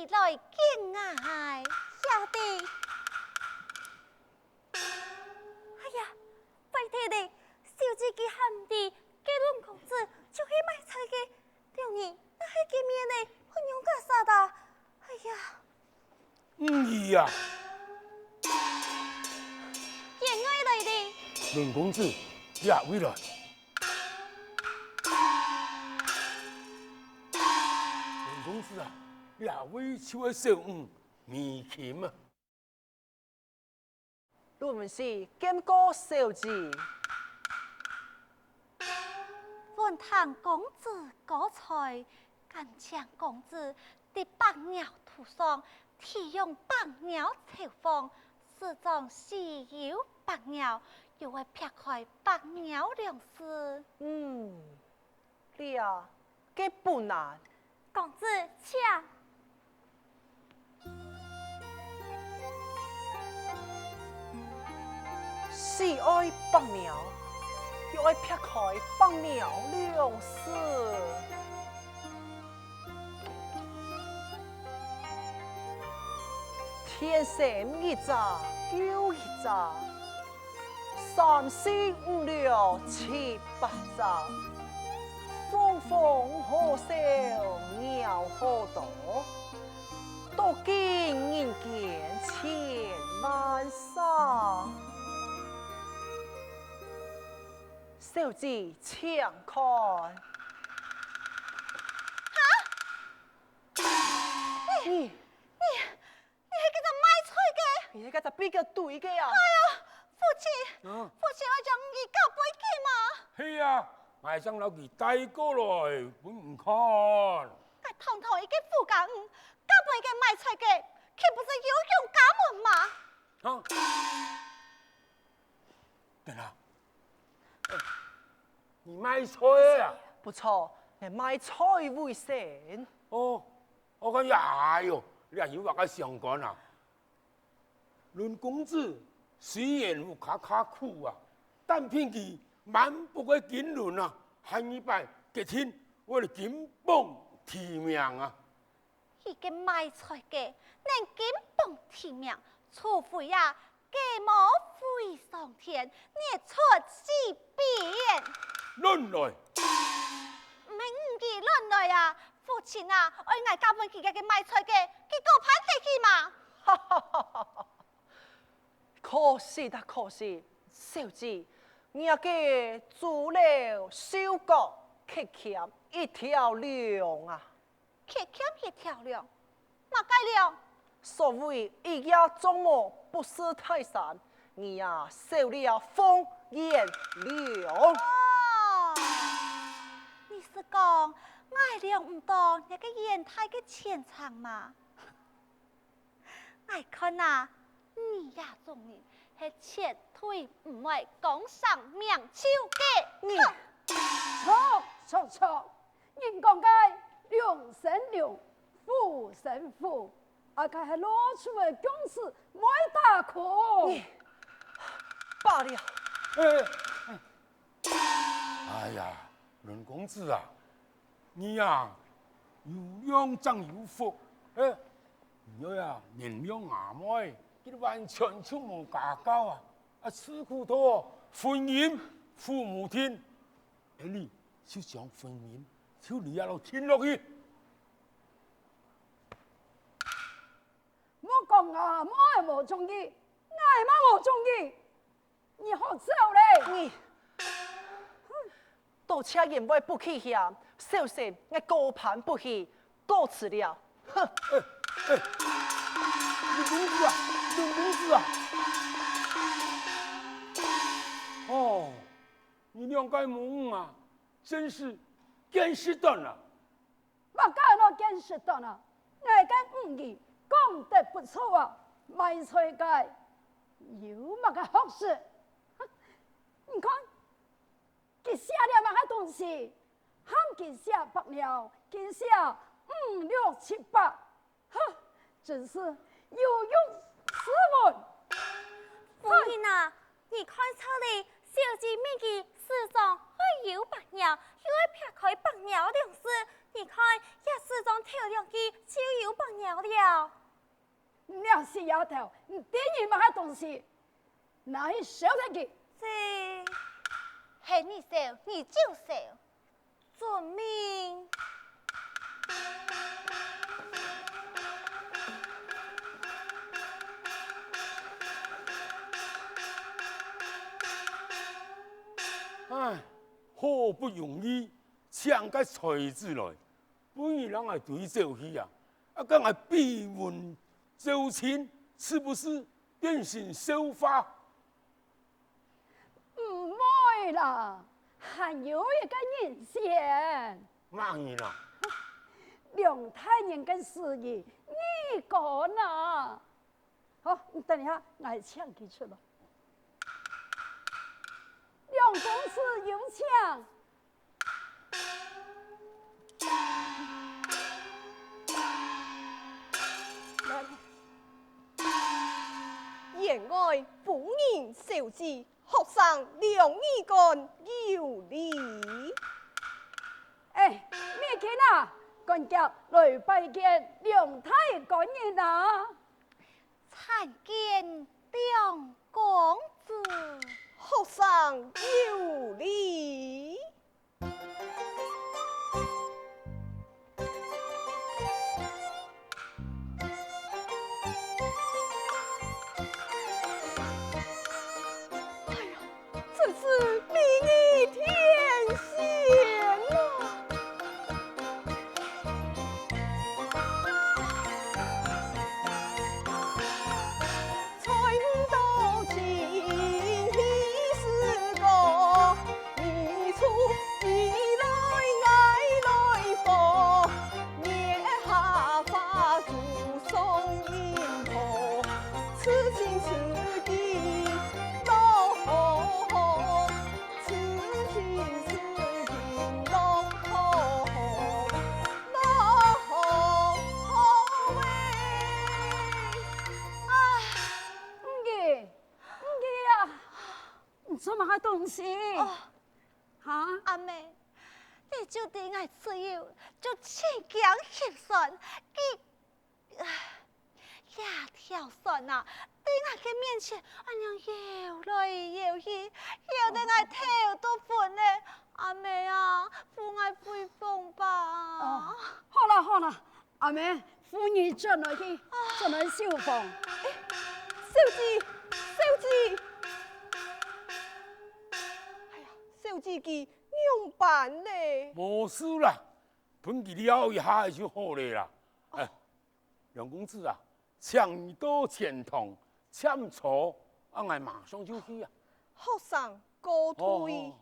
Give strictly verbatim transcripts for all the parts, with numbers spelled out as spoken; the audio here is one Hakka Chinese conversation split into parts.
來見𠊎。曉得。哎呀，壞忒咧，小姐佢還毋知，該倫公子就係賣菜个，兩人若係見面咧，會仰結煞啊？哎呀！ 毋係啊！見𠊎來咧！倫公子，這位來。倫公子啊，這位就係小女，美琴啊。 倫女士見過小姐。聞聽公子高才，敢請公子在伯娘途上，提供伯娘晧房，試裝喜憂伯娘，又會撇開伯娘兩字。嗯， 這个不難。公子，請。喜愛伯娘，又愛撇開伯娘兩字。天生一隻，就一隻。 三四五六七八隻，鳳凰何首鳥何頭，多見人間千萬儕。小姐請看。哈？你，你，你， 你係該隻賣菜个？你係該隻比較對个啊？哎呀，父親，啊？父親愛將你嫁分佢嘛？係啊，𠊎正摎佢帶過來分你看。該堂堂一個富家女，嫁分該賣菜个，豈不是有辱家門嘛？啊？等下，欸，你賣菜个啊？不錯，你賣菜為生。哦， 𠊎看呀，哎喲，這有麼个相干啊？倫公子雖然屋下較苦啊，但憑佢滿腹个經綸啊，下二擺決定會來金榜題名啊！佢个賣菜个，能金榜題名，除非啊， 雞毛飛上天，日出西邊。亂來！毋係你亂來啊！父親啊，愛𠊎嫁分佢个賣菜个，佢高攀得起嘛？可惜啊，可惜，小姐，若个豬柳瘦角，缺欠一條龍啊！ 缺欠一條龍，麼个龍？所謂一葉障目不識泰山，你啊少了鳳眼龍。哦，你係講，𠊎量毋到若个遠大个前程嘛？ 𠊎看啊，你這種人係絕對毋會講上名就个。你，哼！著，著，著！人講个龍生龍，虎生虎，啊，該係老鼠个供詞，毋會打空。你，罷了。哎，哎，哎。哎呀，倫公子啊， 你啊，有量正有福，欸，你愛啊，原諒阿妹，佢完全就無家教啊，啊，自古到婚姻父母定，欸，你就將婚姻就這樣定落去。莫講阿妹無中意，𠊎嘛無中意。 你好走咧！你，多謝員外不棄嫌，小生𠊎高攀不起，告辭了。哼！欸，欸，倫公子啊，倫公子啊！哦，你兩個母女啊，真是見識短啊！ 麼个安到見識短啊！𠊎个女兒講得不錯啊，賣菜个，有麼个學識？你看，佢寫了麼个東西？喊佢寫伯娘，佢寫五六七八，哈，真是有用斯文！夫人啊， 你看著哩，小姐問佢試裝愛有伯娘，又愛撇開伯娘兩字，你看這試裝頭兩句就有白貓了。你這死丫頭，你知你麼个東西？拿去燒忒佢！這，係你燒，你就燒。遵命。唉，好不容易請个才子來， 分你人來追走去啊！啊，敢愛閉門造車，是不是變成笑話？毋會啦，還有一個人選。麼人啊？梁大人个師爺，你講啊！好，你等一下，𠊎請佢出來。梁公子有請。 員外夫人小姐，學生梁二官有禮。哎，美琴啊，趕緊來拜見梁大官人啊！參見梁公子。學生有禮。 哎呀，真是美如天仙啊！ 你做麼个東西？哦，哈？阿姆，你就知𠊎自幼就盡驚翕船，佢，唉，這條船啊，在𠊎个面前恁樣搖來搖去，搖得𠊎頭都昏了。阿姆啊，扶𠊎回房吧。哦，好啦，好啦， 阿姆，扶你轉來去，轉來書房。哎，小姐，小姐！哎呀，小姐佢仰般呢？無事啦，分佢尞一下就好了啦。哎，梁公子啊，請你到前堂暫坐，啊，𠊎馬上就去啊。學生告退。哦，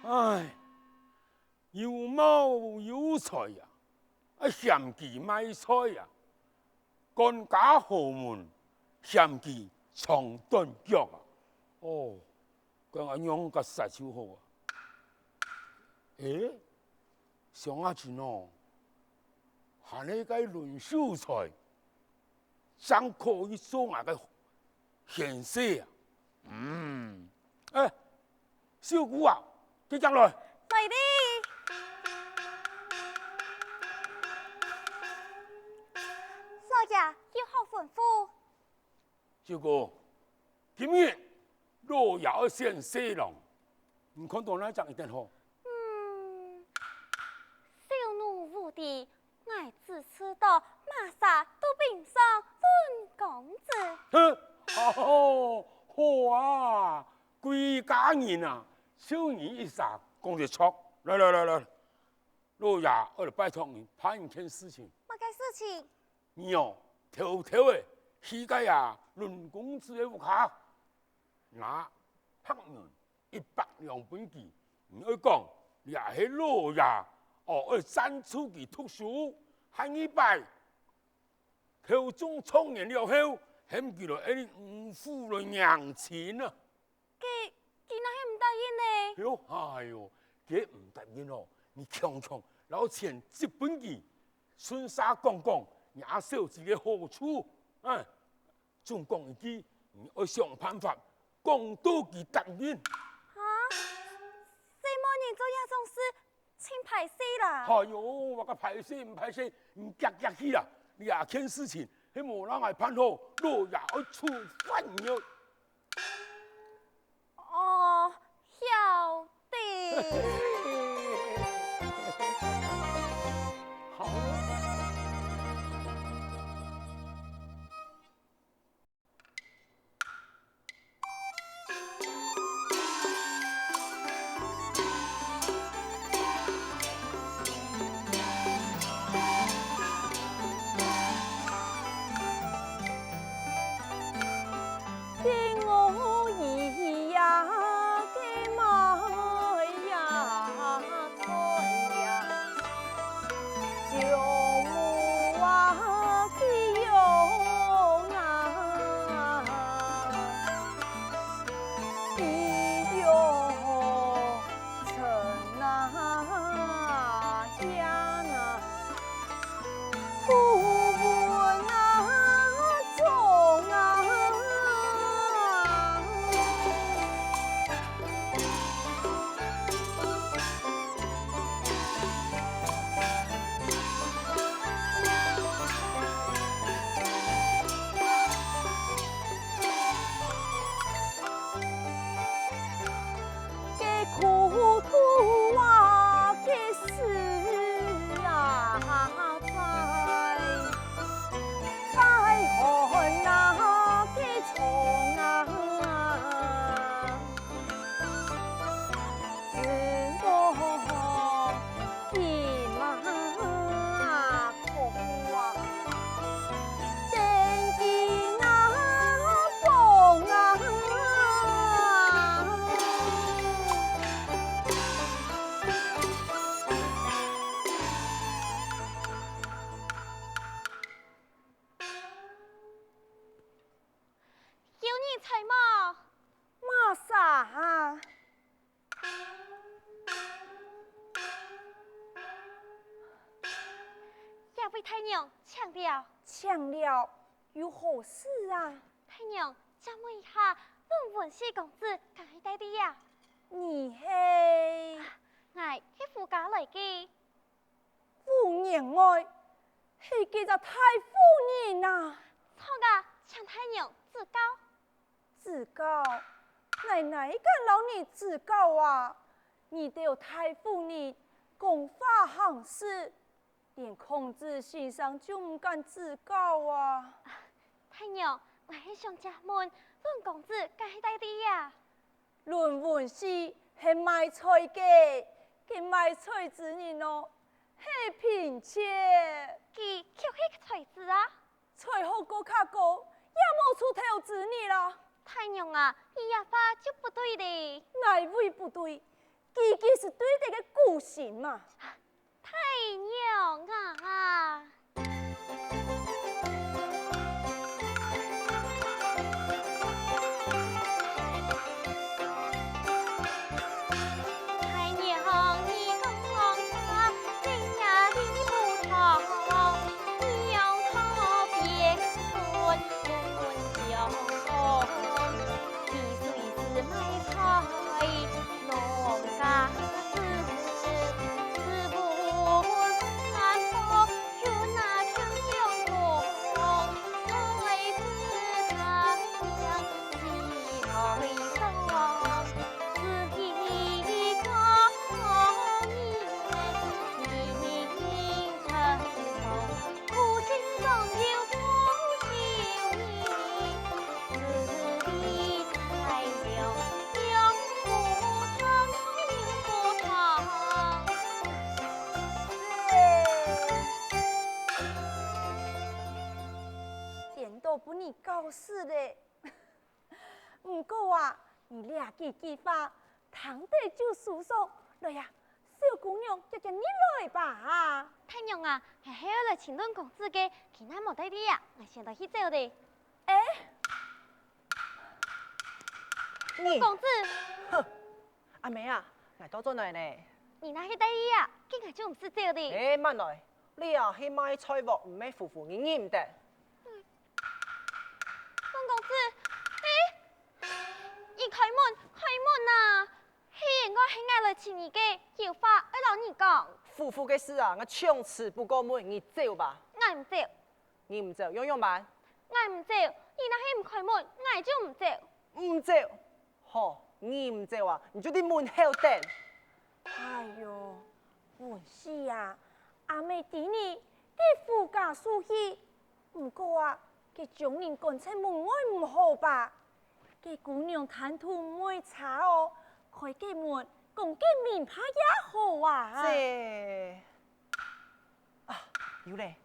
哦，哦。 唉，有貌有才啊，啊，嫌佢賣菜啊，官家豪門，嫌佢長短腳啊。哦， 該恁樣个煞就好啊。欸，想啊真哦，還係該輪秀才，正可以做𠊎个賢婿啊。嗯，欸，秀姑啊，遽遽來。在哩。少爺有何吩咐？ 秀姑，今日老爺愛選婿郎，你看到哪隻一等好？嗯，小奴無知，𠊎只知道麼儕都比上論公子。哼，好，好啊，歸家人啊，就你一儕講得著。來來來來，老爺愛來拜託你辦一件事情。麼个事情？ 你哦，偷偷仔去該啊，論公子个屋下，拿白銀一百兩分佢，你愛講，這係老爺哦，愛贊助佢讀書，下二擺，考中狀元了後，喊佢來𠊎五府來迎親啊。 佢，佢若係毋答應呢？喲，哎喲，佢毋答應哦，你強強摎錢借分佢，順續講講，若小姐个好處，啊，總講一句，你愛想辦法，講到佢答應。哈？細妹人做這種事，盡歹勢啦！哎喲，麼个歹勢毋歹勢，你遽遽去啦！這件事情，係無人愛辦好，老爺愛處罰你哦。 哦，曉得。好。有人在無？麼儕啊？這位大娘，請了。請了，有何事啊？大娘，借問一下，論文喜公子敢係在這啊？你係？𠊎係夫家來个。 夫人哀，係該隻大婦人啊！著啊，請大娘指教。指教？𠊎哪敢摎你指教啊？你兜大婦人講話行事，連孔子先生就毋敢指教啊！大娘，𠊎係想借問，論公子敢係在這啊？ 論文喜係賣菜个，該賣菜之人哦，係娉妾。佢就係才子啊！才學過較高，也無出頭之日啦。大娘啊，你這話就毋著咧。哪位毋著？佢既係對得个古神嘛。 大娘啊！顛倒分你搞死咧！ 毋過啊，你這幾句話，聽得就舒爽。來啊，小姑娘，遽遽入來吧。大娘啊，𠊎係愛來請論公子个，佢哪無在這啊，𠊎先來去走咧。欸，你，公子，哼，阿妹啊，𠊎倒轉來呢。你若係在這啊，該𠊎就毋使走咧。欸，慢來，這係賣菜鑊，毋係夫婦，你認毋得。溫公子，欸，你開門，開門啊！係應該係𠊎來尋你个，有話愛摎你講。夫婦个事啊，𠊎從此不過問，你走吧。𠊎毋走。你毋走，仰般？𠊎毋走，你若係毋開門，𠊎就毋走。毋走？ 好，你毋走啊，你就在門口等。哎喲，文喜啊，阿姆知你在夫家受氣，毋過啊，佢將人趕出門外毋好吧？該姑娘談吐毋會差哦，開个門，講个明白也好啊。這，啊，有咧。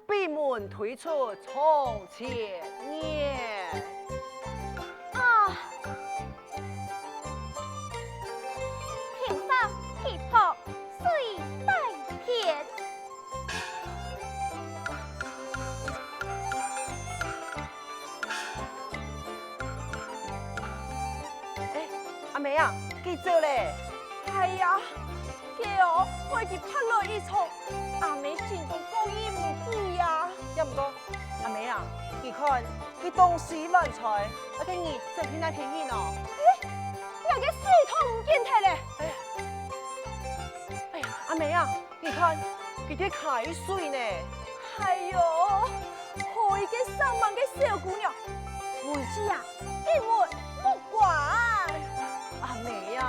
閉門推出床前月。啊！亭上吉婆水帶天。 欸，阿姆啊，佢走咧。哎呀，該哦，愛佢拍落一床，阿姆心中過意毋去啊。也毋過，阿姆啊，你看，佢東西亂菜，啊，該你整去哪片去呢？欸，𠊎个水桶毋見忒咧。哎呀，哎呀，阿姆啊， 你看，佢在揩水呢。哎喲，好一个生猛个小姑娘，文喜啊，根本不管。阿姆啊，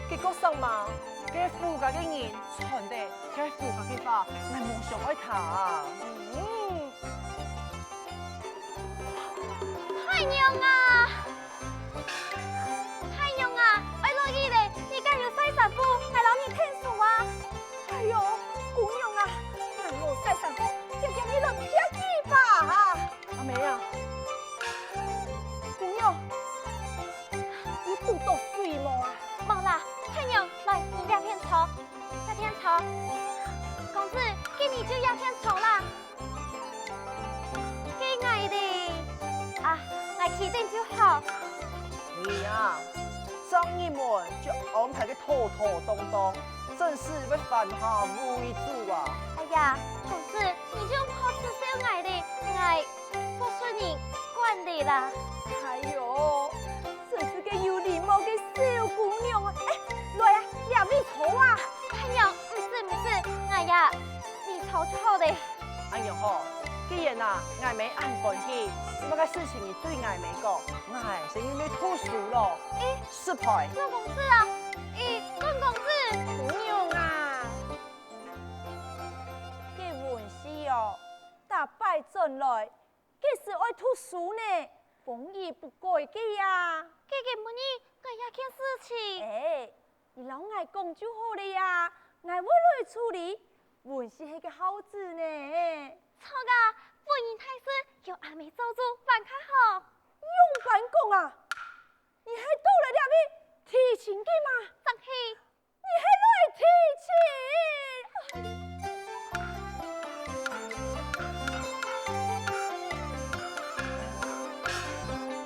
佢講生猛，該夫家个人傳得該夫家个話，𠊎無想愛聽。嗯。 大娘啊！大娘啊，愛落雨咧，你敢有曬衫褲？𠊎摎你𢯭手啊！哎喲，姑娘啊，𠊎無曬衫褲，遽遽你來撇雨吧！阿姆啊，姑娘，你堵著水無啊？無啦，大娘，來，你這片坐，這片坐。公子，該你就這片坐啦。 該𠊎咧，啊，𠊎企等就好。你啊，正入門就安排个妥妥當當，真係會犯下侮辱啊！哎呀，公子，你就毋好恥笑𠊎咧，𠊎不受人管咧啦。哎喲，真係个有禮貌个小姑娘啊！哎，來啊，這位坐啊！大娘，毋使毋使，𠊎呀，你坐就好咧。 恁樣好，既然啊，𠊎姆恁歡喜，有麼个事情你對𠊎姆講，𠊎先入去讀書咯。欸，失敗。老公子啊，欸，老公子。姑娘啊，該文喜哦，逐擺轉來，該時愛讀書呢，風雨不改个呀。該今晡日，𠊎有件事情。欸， 你摎𠊎講就好了呀，𠊎會來處理。文喜係个孝子呢。著啊，本人大事由阿姆做主，還較好。仰般講啊？你係到來這位提親个嗎？正係。你係來提親？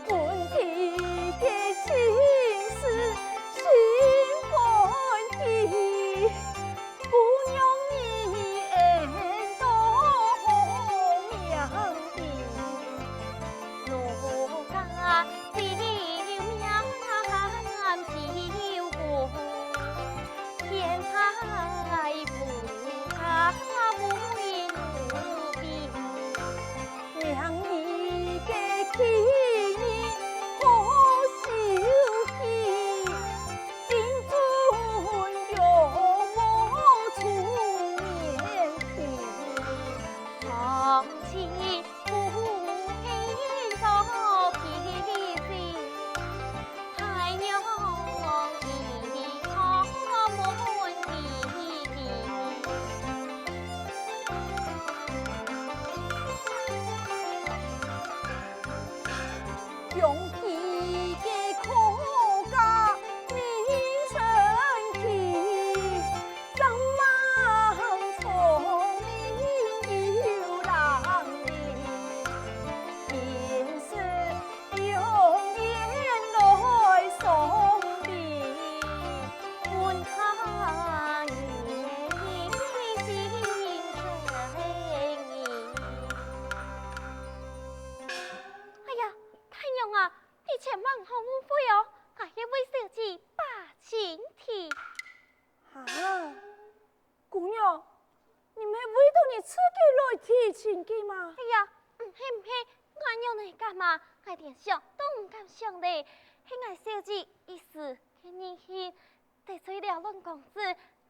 本地个親事心肝記，姑娘你恩到好命地，奴家只有命只有功，天大福。你自家來提親个嘛？哎呀，毋係毋係，𠊎仰仔敢啊？𠊎連想都毋敢想咧。係𠊎小姐一時个任性，得罪了恅公子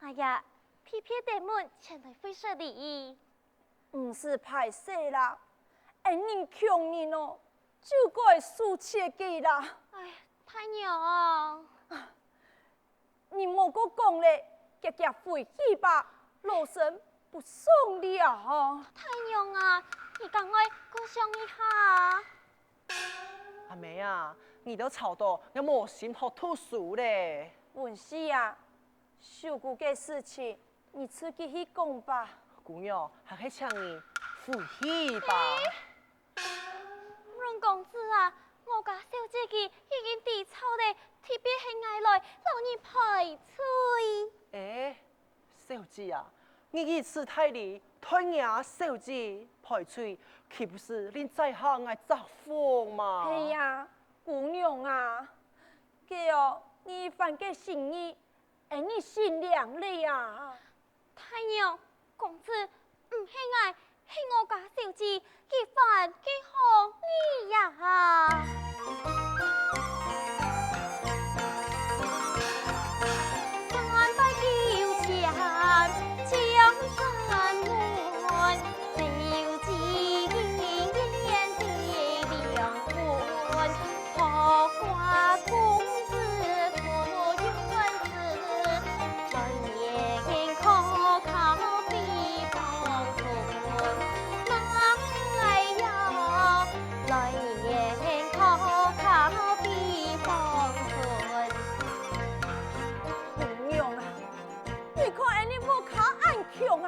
，𠊎也被迫登門前來會失禮。毋使敗勢啦，恩人窮人哦，就該受氣个啦。哎，大娘。 你莫過講咧，遽遽回去吧，老身不爽了。大娘啊，你敢愛過想一下啊？阿姆啊，你兜吵到𠊎無心好讀書咧。文喜啊，秀姑个事情，你自家去講吧。姑娘，還係請你回去吧。 恅公子啊，我家小姐佢已經知錯咧，特別喊𠊎來摎你賠罪。欸，小姐啊，你以此大禮，代若小姐賠罪，豈不是令在下𠊎着火嘛？係啊，姑娘啊，該哦，你番个心意，恩人心領了啊。 大娘，公子，毋係𠊎，係我家小姐，佢犯个好意呀！三拜九請江山门，酒祭姻缘的灵魂。 桃花公子出院时，来年可考比方顺。哪呀，来年可考比方顺。红娘啊，你看俺个屋下恁穷啊，